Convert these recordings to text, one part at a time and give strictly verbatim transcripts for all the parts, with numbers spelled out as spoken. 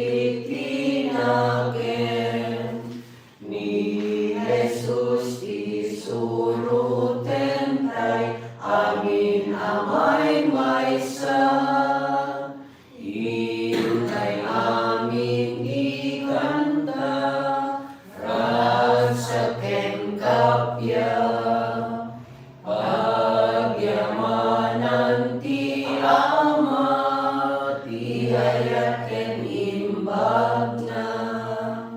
Itinaken ni Jesus ti surotentay amin a maymaysa. Intay amin ikanta, ragsak ken kappia. Pagyamanan ti Ama, ti ayat ken imbagna.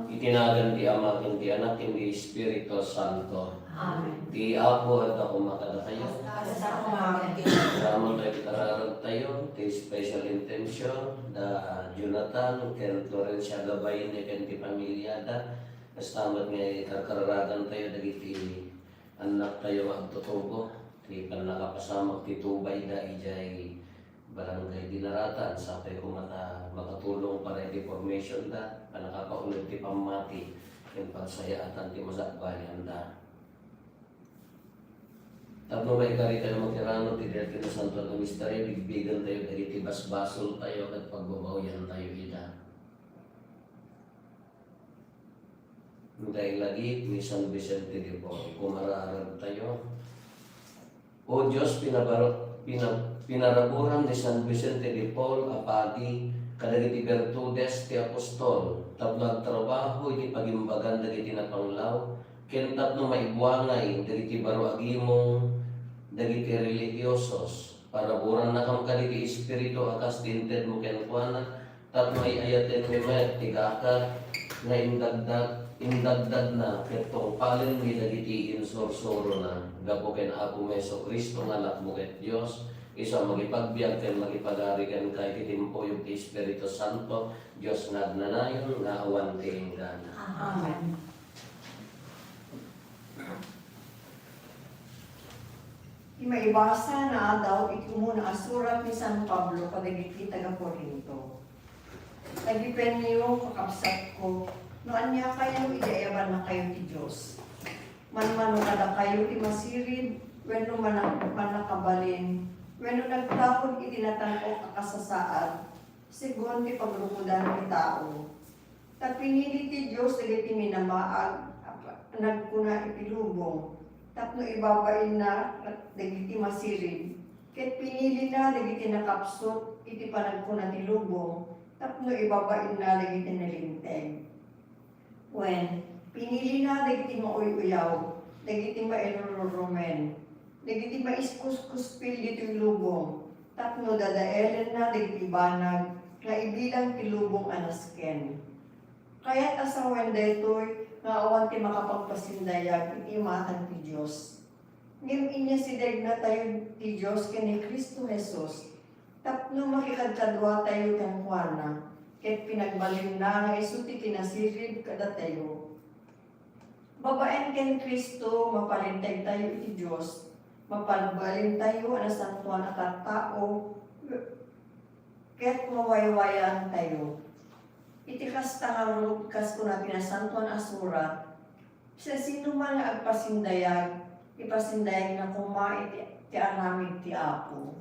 Iti nagan ti Ama, ken ti Anak, ken ti Espiritu Santo. Amen. Ti Apo adda koma kadakayo. Kasta koma. Agraman tayo ti kararag tayo, ti special intention, da Jonathan, ken Florencia Gabayne, ken ti pamiliada. Kasta met nga ikarkararagan tayo dagiti annak tayo nga agtutubo, ti pannakapasamak ti tubayda idiay Barangay Dinaratan, sapay koma ta makatulong para iti formation da, pannakapauneg ti pammati, ken pagsayaatan ti masakbayanda. Tapno maikari tayo makirano ti diak ti nasantoan a misteryo, bigbigen tayo dagiti basbasol tayo ket pagbabaoyan tayo ida. Intay lagip ni San Vicente de Paul, kumararag tayo. O Dios, pinabaro-, pina-, pinaraburan ni San Vicente de Paul a padi kadagiti birtudes ti apostol tapno agtrabaho iti pagimbagan dagiti napanglaw ken tapno maibuangay dagiti baro a gimong dagiti relihiosos. Paraburannakam kadagiti espiritu a kas ti intedmo kenkuana, tapno ay-ayatenmi met ti gakat nga indagdag-, indagdagna ket tungpalenmi dagiti insursurona. Gapu ken Apomi Jesu-Cristo nga Anakmo ket Dios, isu a makipagbiag ken makipagari kenka iti timpuyog ti Espiritu Santo, Dios nga agnanayon nga awan ti inggana. Amen. Ti maibasa naadaw iti umuna a surat ni San Pablo kadagiti taga-Corinto. Tagipenyo, kakabsatko, no aniakayo idi ayabannakayo ti Dios. Manmano kadakayo ti masirid, wenno mana-, mannakabalin, wenno nagtaud iti natan-ok a kasasaad, segun ti pagrukodan ti tao. Ta pinili ti Dios dagiti minamaag a nagkuna iti lubong tapno ibabainna dagiti masirid, ket pinilina dagiti nakapsut iti panagkuna ti lubong tapno ibabainna dagiti nalinteg. Wen, pinilina dagiti mauy-uyaw, dagiti mairururumen, dagiti maiskuskuspil ditoy lubong, tapno dadaelenna dagiti banag nga ibilang ti lubong a nasken. Kayat a sawen daytoy nga awan ti makapagpasindayag iti imatang ti Dios. Ngem inyasidegna tayo ti Dios ken ni Cristo Jesus, tapno makikadkadua tayo kenkuana, ket pinagbalinna nga isu ti kinasirib kadatayo. Babaen ken Cristo, mapalinteg tayo iti Dios, mapagbalin tayo a nasantoan a tattao, ket mawaywayan tayo. Iti kasta ngarud, kas kuna ti Nasantoan a Surat, siasinoman nga agpasindayag, ipasindayagna koma iti, ti aramid ti Apo.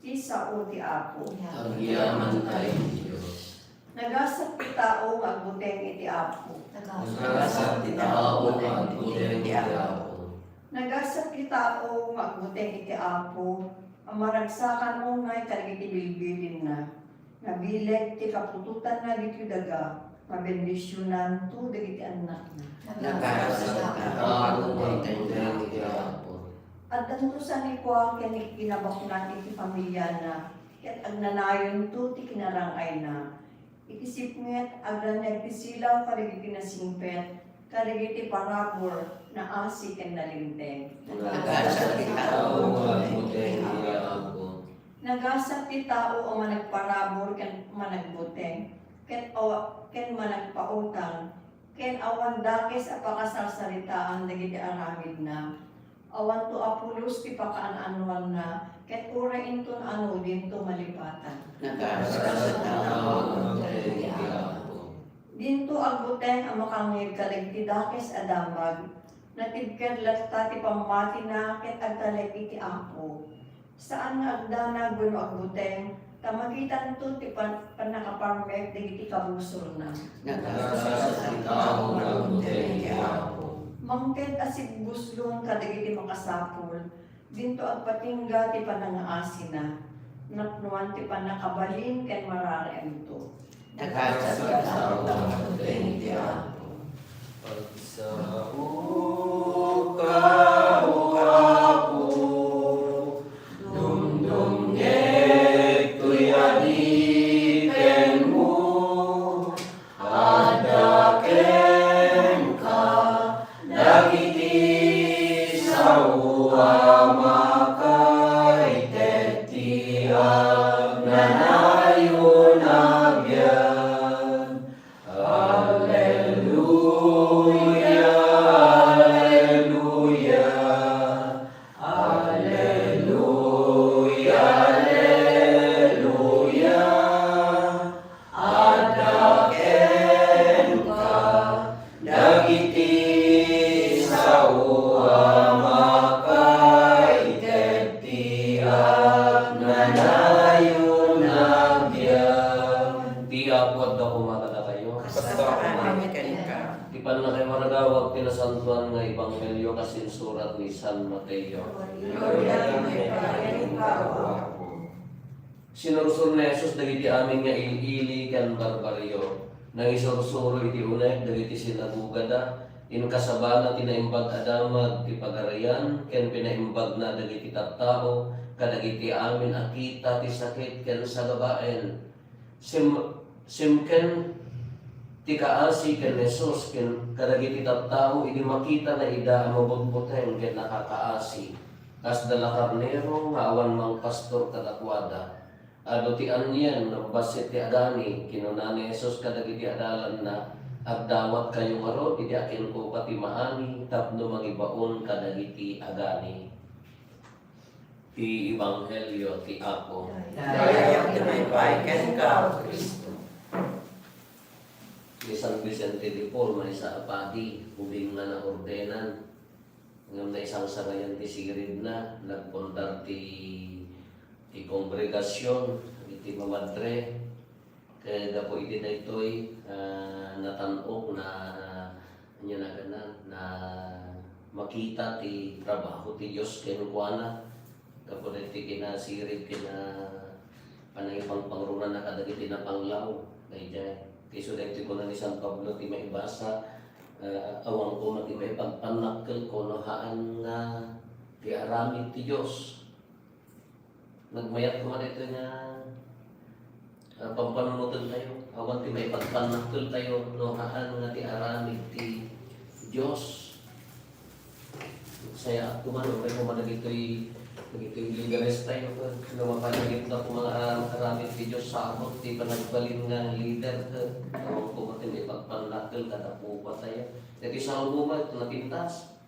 Ti sao ti Apo. Agyamankay ti Dios. Nagasat ti tao nga agbuteng iti Apo. Nagasat ti tao nga agbuteng iti Apo. Nagasat ti tao nga agbuteng iti Apo, a maragsakan unay kadagiti bilbilinna. Nabileg ti kaputotanna ditoy daga, mabendisionanto dagiti annakna. Nagasat ti tao nga agbuteng iti Apo. Addanto sanikuan ken kinabaknang iti familiana, ket agnanayonto ti kinarang-ayna. Iti sipnget, agraniag ti silaw kadagiti nasingpet, kadagiti parabur, naasi ken nalinteg. Nagasat ti tao nga agbuteng iti Apo. Nagasat ti tao a managparabur ken managbuteng, ket aw-, ken managpautang, ken awan dakes a pakasarsaritaan dagiti aramidna. Awanto a pulos ti pakaananoanna, ket uray inton ano, dinto malipatan. Nagasat ti tao nga agbuteng iti Apo. Dinto agbuteng a makangngeg kadagiti dakes a damag, natibker latta ti pammatina ket agtalek iti Apo. Saan nga agdanag wenno agbuteng, Ta makitanto ti pan-, pannakaparmek dagiti kabusorna. Nagasat ti tao nga agteng iti Apo. Mangted a sigbuslon kadagiti makasapul, dinto agpatingga ti panangaasina, napnoan ti pannakabalin ken mararemto. Nagasat ti tao nga agteng iti Apo. Pagsaoka, O Apo, dumdumngeg toy aditenmo. Adda kenka dagiti sao a makaited ti agnanayon a biag. Alleluia, alleluia, alleluia, alleluia. Adda kenka dagiti sao a makaited ti agnanayon a biag. Ti Apo adda koma kadakayo. Kasta met kenka. Ti pannakaiwaragawag ti nasantoan nga ebanghelio kas insurat ni San Mateo. Gloria kenka, Apo. Sinursor ni Jesus dagiti amin nga il-ili ken barbarrio. Nangisursuro iti unek dagiti sinagogada. Inkasabana ti Naimbag a Damag ti Pagarian ken pinaimbagna dagiti tattao kadagiti amin a kita ti sakit ken sagabaen. Sim-, simken ti kaasi ken Jesus ken kadagiti tattao idi makitana ida a mabutbuteng ken nakakaasi. Kasla karnero nga awan mangpastor kadakuada. Adu ti anien, bassit ti agani, kinuna ni Jesus kadagiti adalanna, "Agdawatkayo ngarud idi akinkupa ti maani tapno mangibaon kadagiti agani." Ti Ebanghelio ti Apo. Dayag ti maipaay kenka, Cristo. Ni San Vicente de Paul, maysa a padi, ubing nga naordenan. Ngem naisangsangayan ti siridna, nagpundar ti, ti kongregasion, iti mamadre. Kaya gapu iti daytoy, ah, natan-ok na, ania naganna, na makita ti trabaho ti Dios kenkuana. Gapu daytoy kinasirig, kina-, panangipangpangrunana kadagiti napanglaw, daydiay. Kay isu daytoy kuna ni San Pablo ti maibasa, ah, awan koma ti maipagpannakkelko no haan nga ti aramid ti Dios. Nagmayat koma daytoy nga, ah, pampanunotentayo. Awan ti maipagpannakkeltayo no haan nga ti aramid ti Dios. Sayaat koma no, uray koma dagitoy, dagitoy liderestayo, ket no mapanagitda koma nga aram-, aramid ti Dios, sabot ti panagbalin nga lider, ket awan koma ti maipagpannakkel kada pupatayo. Dagiti Salmo met, napintas.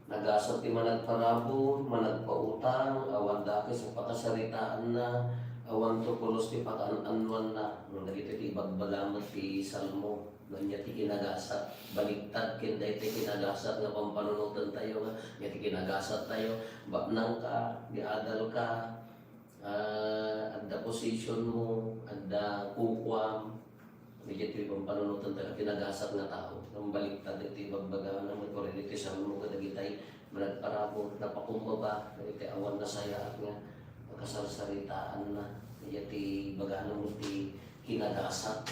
Nagasat ti managparabur, managpautang, awan dakes a pakasaritaanna, awan to pulos ti pakaan-annuanna. Dagitoy ti ibagbaga met ti Salmo. No ania ti kinagasat, baligtad ken daytoy kinagasat nga pampanunotentayo nga, ania ti kinagasattayo, baknangka, di adalka, ah, adda positionmo, adda kukuam, ania ti pampanunotentayo, kinagasat nga tao. Ngem baligtad daytoy ibagbaga nga, no, iti Salmo kadagitay managparabur, napakumbaba, dagiti awan nasayaat nga pakasarsaritaanna, ania ti ibagana met ti kinagasat.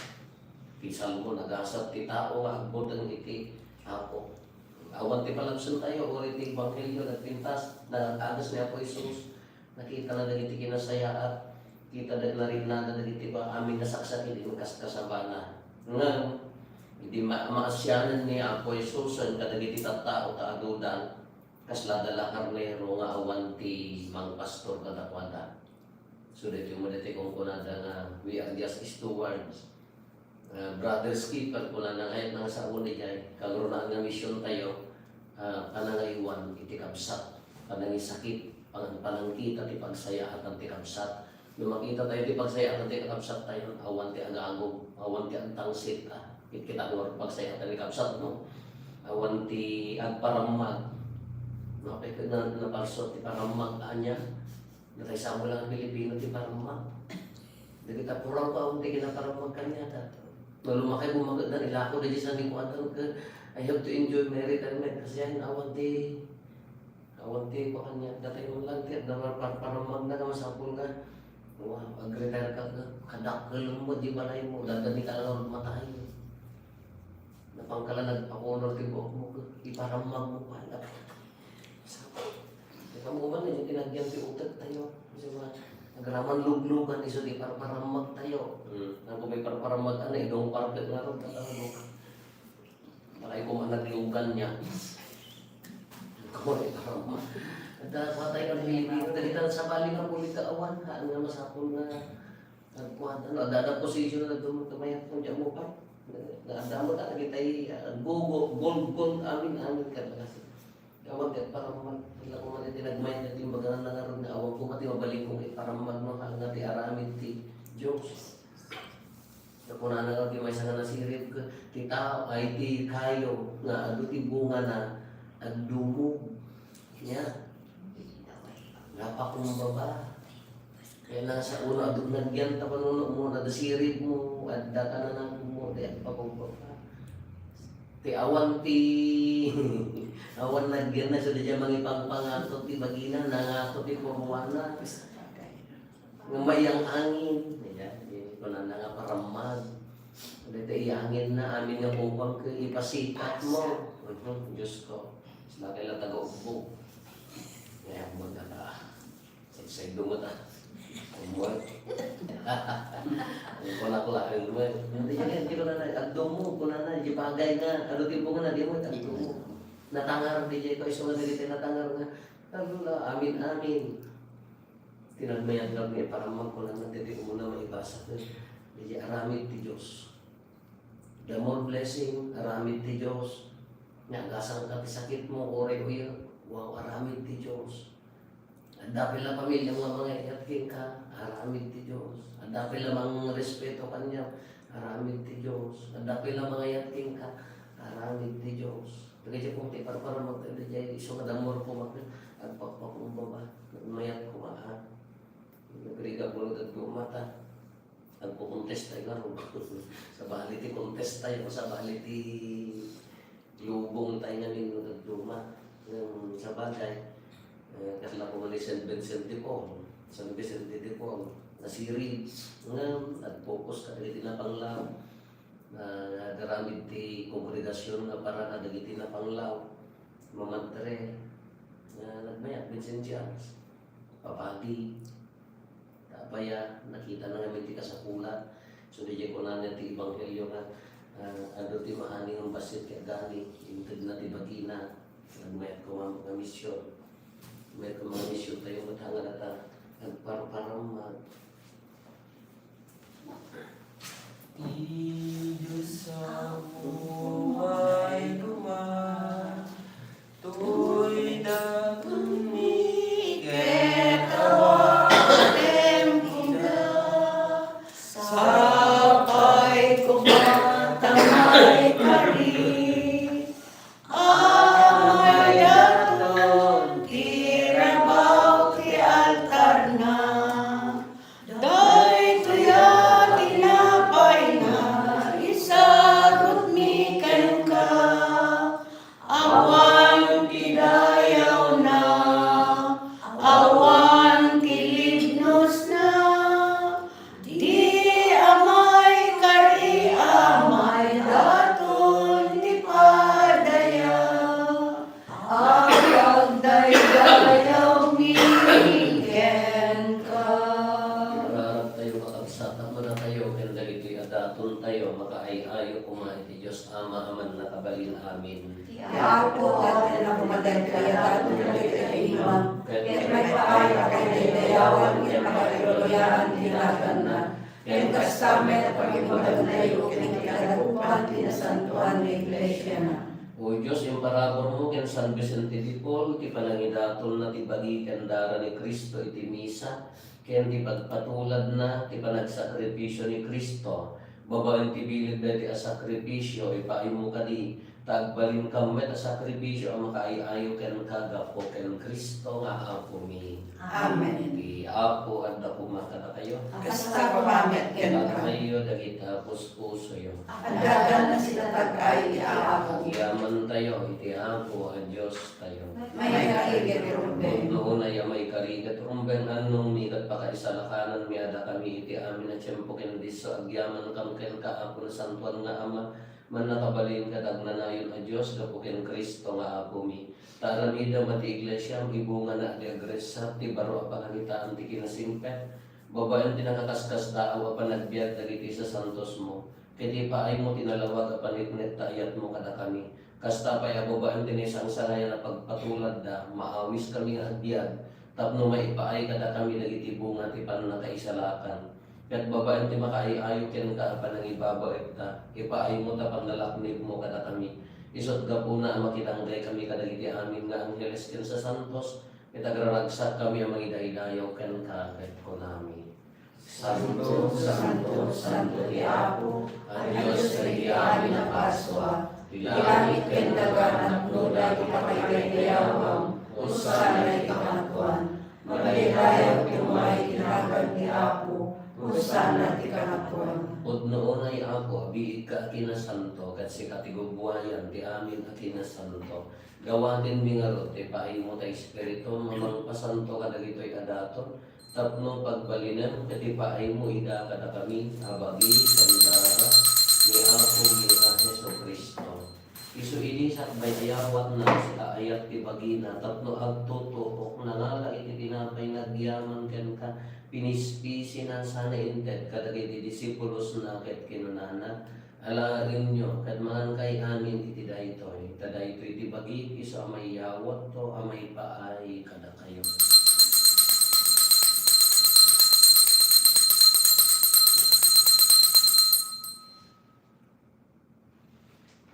Ti Salmo, nagasat ti tao nga agbuteng iti Apo. Awan ti palabsentayo, uray ti Ebanghelio nagpintas, nagad-adas ni Apo Jesus, nakitana dagiti kinasayaat, kitada, narinnada dagiti ba-, amin nga saksakit, inkaskasabana. Ngem, idi ma-, maasianen ni Apo Jesus ken kadagiti tattao ta adudan, kasla adda la karnero nga awan ti mangpastor kadakuada. So, daytoy met ti kunkunada nga, "We are just stewards." Ah, Brother Skipper, kunana nga, "Kayatna nga saoen idiay, kangrunaan nga misiontayo, ah, panangaywan iti kabsat, panangisakit, pan-, panangkita ti pagsayaatan ti kabsat." No makitatayo ti pagsayaatan ti kakabsattayo, awan ti agagum, awan ti agtangsit, ah, kitkita ngarud pagsayaatan ti kabsat, no? Awan ti agparammag. Napay-, na-, naparsua ti parammag, ania? Natay samo lang a Pilipino ti parammag. Dagiti apurangko, awan ti kinaparammag kaniada. No lumakay, bumaketdan, ilako daydi sanikuadan ket, "I have to enjoy my retirement." Kasi ay, awan ti, awan ti kuan kaniada. Datay man lang ti, adda par-, par-, parammagna nga masapul nga, wow, ag-retire ka nga, kadakkel mo di balaymo, dadani ka lang matay. Napangkala nagpakulor ti buokmo, iparammagmo pay. Ikaw mo man, eh, tinagyan ti utek tayo. Kasi mga agraman luglugan, iso di parparammag tayo. Hmm. Nang kung may parparammag, ano, idong parpet nga ron, tatawag mo. Para ikaw man naglugan niya. Ikaw man iparammag. At, ah, patay ka ng Pilipino, dagita sabali nga politika awan, haan nga masapul nga nagkuan, ano, adda position na nagdum-, tumayat kung di mo pa. Nga, adda mo ta, dagitay, ah, gogo, gold, gold, amin, amin, kada kasi. Awan ti agparamag, wala ko man iti nagmayat iti imbaga nga nangarud nga awan ko pati mabalin kong iparamag no, nga ti aramid ti Dios. Nakunana nga ti maysa nga nasirib, ti tao, ay ti kayo, nga adu ti bungana, agdumog. Nya, napakumbaba. Kaya nasa uno, adu nagyan ta panuno mo, nadasirib mo, adda ka na nang mo, di agpakumbaba. Ti awan ti, awan nagyan na, so, di dyan mangipangpangato ti bagina, nangato ti puruana. Nga mayang angin. Ayan, di ko na nga parammag. Dito iyangin na, amin nga bukang ko, ipasikat mo. Mhm, Diyos ko. Sila kayo taga-ubo. Kaya mo na ka. Say-say dumot, ah. Umot. Ang kunak laeng mo. Hindi, hindi, hindi ko na na, agdumog ko na na, di bagay nga, ano, di mo nga na, di mo, agdumog. Natangar, di ko, iso nga dagiti natangar nga, ano na, amin, amin. Tinagmayan kami, parang magkulang na, di ko muna maibasa. Di aramid ti Diyos. The more blessing, aramid ti Dios. Nga, gasang ka ti sakit mo, uray uyo, wow, aramid ti Dios. Adda pay la pamilya nga mangayat kenka, aramid ti Dios. Adda pay la mangrespeto kaniak, aramid ti Dios. Adda pay la mangayat kenka, aramid ti Dios. Dagiti kong ti parpara magdagdagay, isu nga dammor ko mag-, agpakpakumbaba, nagmayat ko nga, ah. Nagriga ko nagdagduma ta. Nagkukontesta nga ron. Sabali ti kontesta, sabali ti lubong tayo nga nino nagduma. Ngem sabagay, eh, kasla ko man ni San Vincent de Paul, San Vicente de Paul, nasirib. Ngem nag-focus kadagiti napanglaw. Ah, agaramid ti kongregasyon nga para kadagiti napanglaw. Mamadre, nga nagmayat, Vincent Charles. Papadi. Apay a, nakitana ngamin ti kasapulan. So, diay kunana ti ebanghelio nga, ah, adu ti maani nga bassit ket gani, inted na ti bagina. Nagmayat ko nga, nga mision. Mayat ko nga mision tayo, matangad ata, nagparparam, mag-, Ti Dios a umay koma, toy daton mi ket awatem ida. Sapay koma ta maikari. Amayaton ti rabaw ti altarna. Daytoy a tinapay nga isagutmi kenka. Awan ti dayawna, awan ti libnosna. Di amay kari amay daton ti padaya, a agdaydayawmi kenka. Mangarab tayo, kakabsat, ammo na tayo ken dagitoy a daton tayo, makaay-ayo koma iti Dios Ama a mannakabalin amin. Ti Apo, awatenna koma daytoy a daton dagiti imam, ket maipaay a pagdaydayawan ken pagayruroyaan ti naganna, ken kasta met a pagimbagantayo ken ti kadakupan ti nasantoan nga iglesiana. O Dios, imparaburmo ken San Vicente de Paul ti panangidatonna ti bagi ken dara ni Cristo iti misa, ken ti pagpatuladna ti panagsakrifisio ni Cristo. Babaen ti bileg daytoy a sakrifisio, ipaaymo kadi Ta agbalin kam met a sakrifisio a makaay-ayo kenka gapu ken Cristo nga Apomi. Amen. Ti Apo adda koma kadakayo. Kasta koma met kenka. Itatayo dagiti puspusoyo. Adda nga sitatag-ay iti Apo. Agyamantayo iti Apo a Diostayo. Maikari ket rumbeng. Pudno unay a maikari ket rumbeng, annongmi ket pakaisalakananmi a dakami iti amin a tiempo ken disso agyaman kam kenka, Apo, nasantoan nga Ama, mannakabalin ket agnanayon a Dios gapu ken Cristo nga Apomi. Ta aramidem a ti iglesiam, ibungana ti agresap, ti baro a panangitaan ti kinasingpet, babaen ti nakaskasdaaw a panagbiag dagiti sasantosmo, ket ipaaymo ti nalawag a paneknek ta ayatmo kadakami. Kasta pay a babaen ti naisangsangayan a pagpatuladda, maawiskami nga agbiag, tapno maipaay kadakami dagiti bunga ti pannakaisalakan. Ket babaen ti makaay-ayo kenka a panangibabaekda, ipaaymo ta pannalaknibmo kadakami. Isut' gapuna a makidanggay kami kadagiti amin nga angheles ken sasantos, ket agraragsak kami a mangidaydayaw kenka ket kunami: Santo, santo, santo ti Apo a Dios dagiti amin a Pasua. Ti langit ken daga napnoda ti pakaidaydayawan. Hosanna iti kangatoan. Madaydayaw ti umay iti nagan ti Apo. Hosanna iti kangatoan. Pudno unay, Apo, a biigka a kinasanto, ket sika ti gubbuayan ti amin a kinasanto. Dawatenmi ngarud ti paaymo ta Espiritum a mangpasanto kadagitoy a daton, tapno pagbalinem ket ipaaymo ida kadakami a bagi ken dara ni Apomi a Jesu-Cristo. Isu idi sakbay a yawatna, sika ayat ti bagina tapno agtutuok, nangala iti tinapay nga agyaman kenka, pinispisina sana inted kadagiti disipulosna ket kinunana: Alaenyo ket mangankay amin iti daytoy, ta daytoy ti bagik isu a maiyawatko a maipaay kadakayo.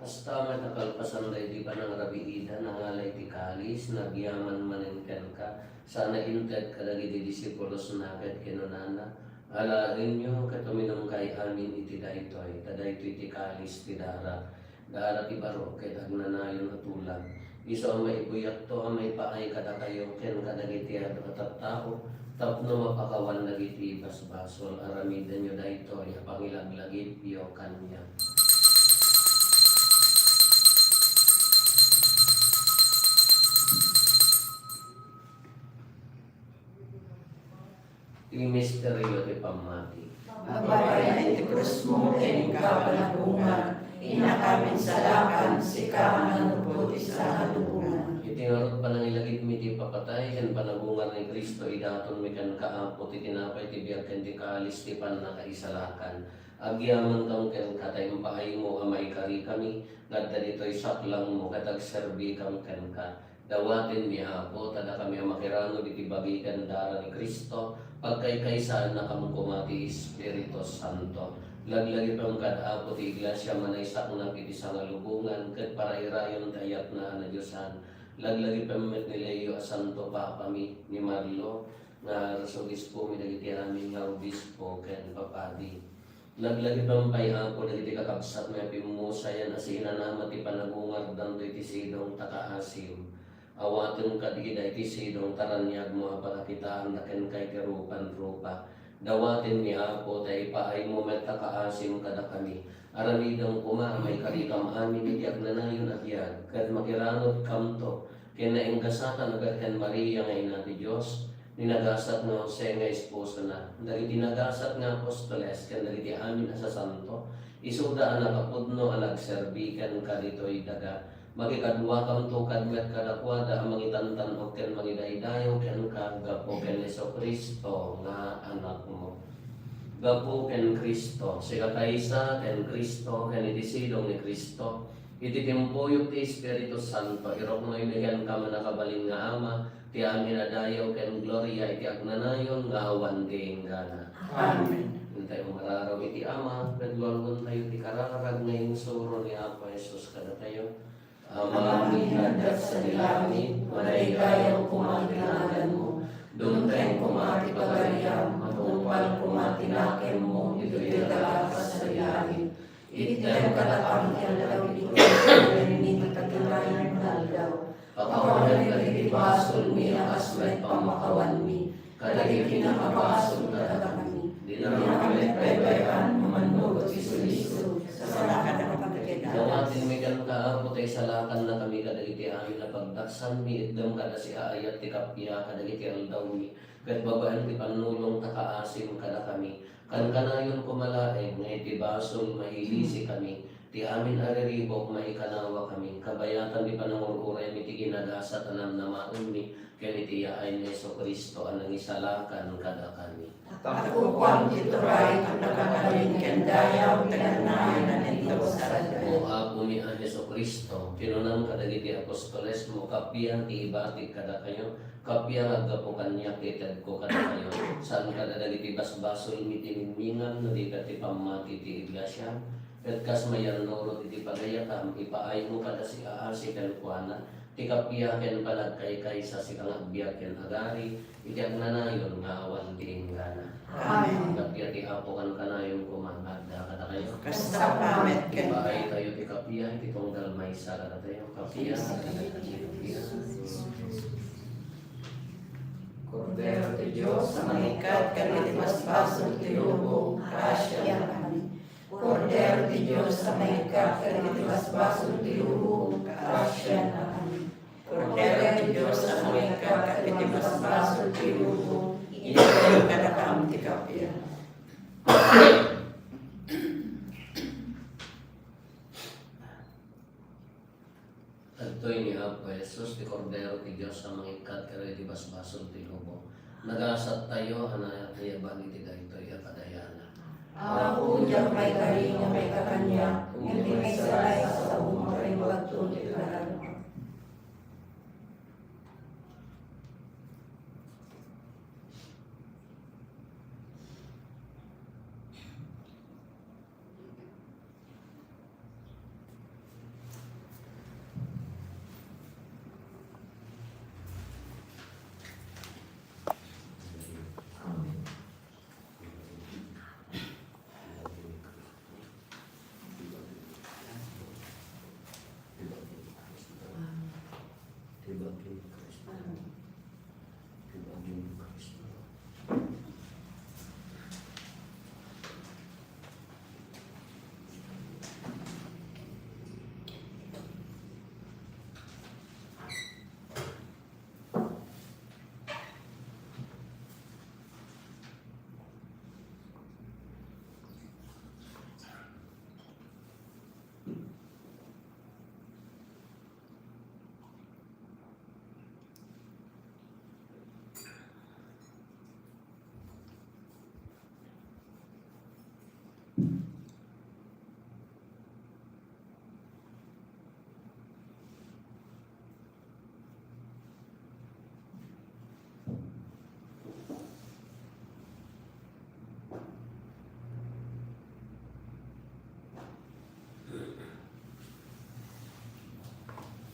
Kasta met a kalpasan daydi panangrabiida, nangala iti kalis, nagyaman manen kenka, sana inted kadagiti disipulosna ket kinunana: Alaenyo ket uminumkay amin iti daytoy, ta daytoy ti kalis ti dara, dara ti baro ket agnanayon a tulag. Isu a maibuyatto a maipaay kadakayo ken kadagiti adu a tattao tapno mapakawan dagiti basbasol. Aramidenyo daytoy a pangilaglagipyo kaniak. Ti misterio ti pammati. Babaen iti krusmo ken inka panagungar, inakaminsalakan, sika a nanupot iti sangalubongan. Iti ngarud panangilagipmi ti ipapatay ken panagungar ni Cristo, idatonmi kenka, Apo, ti tinapay ti biag ken ti kalis ti pannakaisalakan. Agyamankam kenka ta impaaymo a maikarikami nga adda ditoy saklangmo ket agserbikam kenka. Dawatenmi, Apo, ta dakami a makiranod iti bagi ken dara ni Cristo, pagkaykaysaannakam koma ti Espiritu Santo. Laglagipem kad, Apo, ti Iglesia a naisaknap iti sangalubongan ket parairayon ti ayatna a nadiosan. Laglagipem met ni Leo a Santo Papami, ni Marlo nga Arsobispomi, dagiti amin nga obispo ken papadi. Laglagipem pay, Apo, dagiti kakabsatmi a pimmusayan a siinanama ti panagungardanto iti sidong ta kaasim. Awaten kad ida iti sidong ta raniagmo a pakakitaanda kenka iti rupan-rupa. Dawatenmi, Apo, ta ipaaymo met ta kaasim kadakami. Aramidem koma a maikarikam amin iti agnanayon a biag, ket makiranodkamto ken nainggasatan a Birhen Maria nga Ina ti Dios, ni nagasat nga Jose nga esposona, dagiti nagasat nga apostoles, ken dagiti amin a sasanto, isuda a nakapudno a nagserbi kenka ditoy daga. Makikaduakamto kad met kadakuada a mangitantan-ok ken mangidaydayaw kenka gapu ken Jesu-Cristo nga Anakmo. Gapu ken Cristo, sika kaysa ken Cristo, ken iti sidong ni Cristo, iti timpuyog ti Espiritu Santo, iruknoymi kenka, mannakabalin nga Ama, ti amin a dayaw ken gloria iti agnanayon nga awan ti inggana. Amen. Intayo mararaw iti Ama, ket lualuentayo ti kararag nga insuro ni Apo Jesus kadatayo. Amami nga adda sadi langit, madaydayaw koma ti naganmo, dumteng koma ti pagariam, matungpal koma ti nakemmo, ditoy daga ken sadi langit. Itdem kadakami ti aldaw iti katakulanmi ti katunayan nga aldaw. Pakawanem dagiti basolmi a kas met pammakawanmi kadagiti nakabasol kadakami. Dina kami met baybay-an a mannurot isu-isu, sasalakanakami kenka. Dawatenmi kenka, Apo, ta isalakannakami kadagiti amin a pagdaksanmi. Itdem kada siaayat ti kappia kadagiti aldawmi, ket babaen ti pannulong ta kaasim kadakami. Kankanayon koma laeng nga iti basol mailisikami, ti amin a riribuk maikanawakami, kabayatan ti panangur-uraymi ti ginagasat a namnamaenmi ken iti yaay ni Jesu-Cristo a nangisalakan kadakami. Takukuam ti turay, pannakabalin ken dayaw, ti nanayon a nagdawsadan. O Apomi a Jesu-Cristo, kinunam kadagiti apostolesmo, kappia ti ibatik kadakayo, kappia nga aggapu kaniak ti itedko kadakayo, saan kadagiti basbasolmi ti mimmingan, no di ket ti pammati ti iglesia, ket kas mayannurot iti pagayakam, ipaaymo kada siaasi kenkuana, ti kappia ken panagkaykaysa, sika nga agbiag ken agari, iti agnanayon nga awan ti inggana. Amen. Kappia ti Apo kankanayon koma nga adda kadakayo. Kasta met ken. Ipaaytayo ti kappia iti tunggal maysa kadatayo. Kappia, kappia, kappia. Kordero ti Dios a mangikkat kadagiti basbasol ti lubong, kaasianakami. Kordero ti Dios a mangikkat kadagiti basbasol ti lubong, kaasianakami. Kordero ti Dios a mangikkat kadagiti basbasol ti lubong, itdem kadakam ti kappia. Adtoy ni Apo Jesus, ti Kordero ti Dios a mangikkat kadagiti basbasol ti lubong. Nagasattayo a nayaban iti daytoy a kadayana. Apo, diak maikari nga maikkan kaniak, ngem ti maysa la a saom a paimbagto ti panaganmo.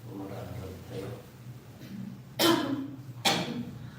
Umararag tayo.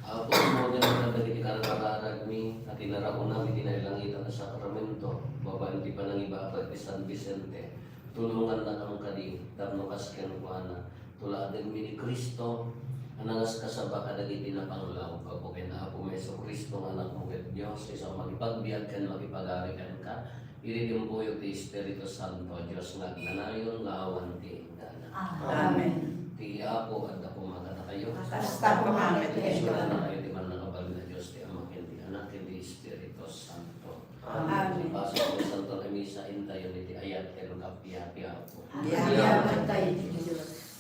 Apo, sumaganna dagiti karkararagmi a tinaraonam iti nailangitan a sakramento, babaen ti panangibaba ti San Vicente, tulongannakam kadi tapno kas kenkuana, tulademmi ni Cristo a nangaskasaba kadagiti napanglaw, gapu ken Apomi Jesu-Cristo nga Anakmo ket Dios, isu a mangipagbiag ken mangipagari kenka, iti timpuyog ti Espiritu Santo, Dios nga agnanayon nga awan ti inggana. Amen. Ti Apo adda koma kadakayo. Kasta koma met kenka. Isunanakayo ti mannakabalin a Dios ti Ama ken ti Anak ken ti Espiritu Santo. Amen. Paso ti Santo a Misa, intayon iti ayat ken kappia ti Apo. Ayat tayo ti Dios.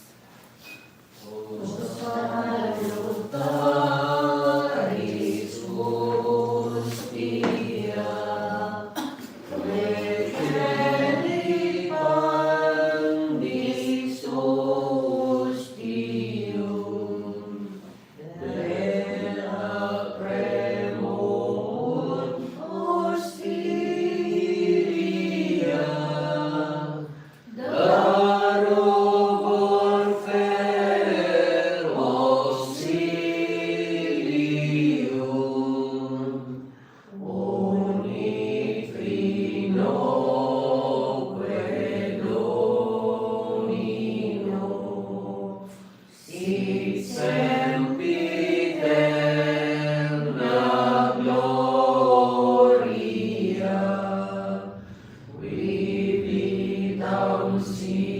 Aunsi